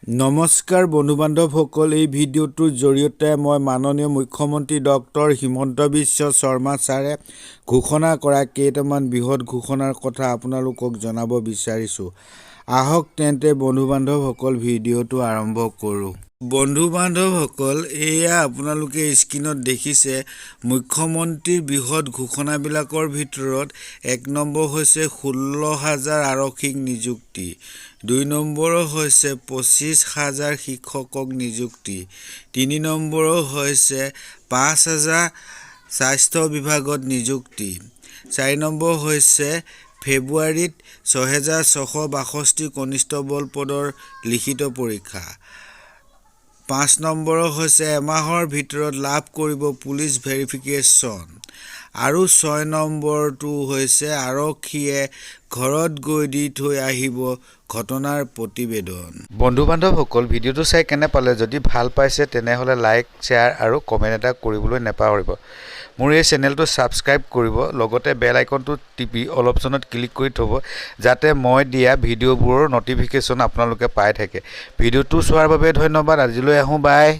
নমস্কাৰ বন্ধু বান্ধৱসকল, এই ভিডিঅ'টোৰ জৰিয়তে মই মাননীয় মুখ্যমন্ত্ৰী ডক্টৰ হিমন্ত বিশ্ব শৰ্মা ছাৰে ঘোষণা কৰা কেইটামান বৃহৎ ঘোষণাৰ কথা আপোনালোকক জনাব বিচাৰিছোঁ। আহক তেন্তে বন্ধু বান্ধৱসকল, ভিডিঅ'টো আৰম্ভ কৰোঁ। বন্ধু বান্ধৱসকল, এয়া আপোনালোকে স্ক্ৰীণত দেখিছে মুখ্যমন্ত্ৰীৰ বৃহৎ ঘোষণাবিলাকৰ ভিতৰত 1 নম্বৰ হৈছে 16 হাজাৰ আৰক্ষীক নিযুক্তি, 2 নম্বৰ হৈছে 25 হাজাৰ শিক্ষকক নিযুক্তি, 3 নম্বৰ হৈছে 5 হাজাৰ স্বাস্থ্য বিভাগত নিযুক্তি, 4 নম্বৰ হৈছে ফেব্ৰুৱাৰীত 6662 কনিষ্টবল পদৰ লিখিত পৰীক্ষা, 5 নম্বৰ হৈছে এমাহৰ ভিতৰত লাভ কৰিব পুলিচ ভেৰিফিকেশ্যন আৰু 6 নম্বৰটো হৈছে আৰক্ষীয়ে ঘৰত গৈ দি থৈ আহিব ঘটনাৰ প্ৰতিবেদন। বন্ধু বান্ধৱসকল, ভিডিঅ'টো চাই কেনে পালে? যদি ভাল পাইছে, তেনেহ'লে লাইক, শ্বেয়াৰ আৰু কমেণ্ট এটা কৰিবলৈ নাপাহৰিব। মোৰ এই চেনেলটো ছাবস্ক্ৰাইব কৰিব, লগতে বেল আইকনটো টিপি অল অপশ্যনত ক্লিক কৰি থ'ব, যাতে মই দিয়া ভিডিঅ'বোৰৰ ন'টিফিকেশ্যন আপোনালোকে পাই থাকে। ভিডিঅ'টো চোৱাৰ বাবে ধন্যবাদ। আজিলৈ আহোঁ, বাই।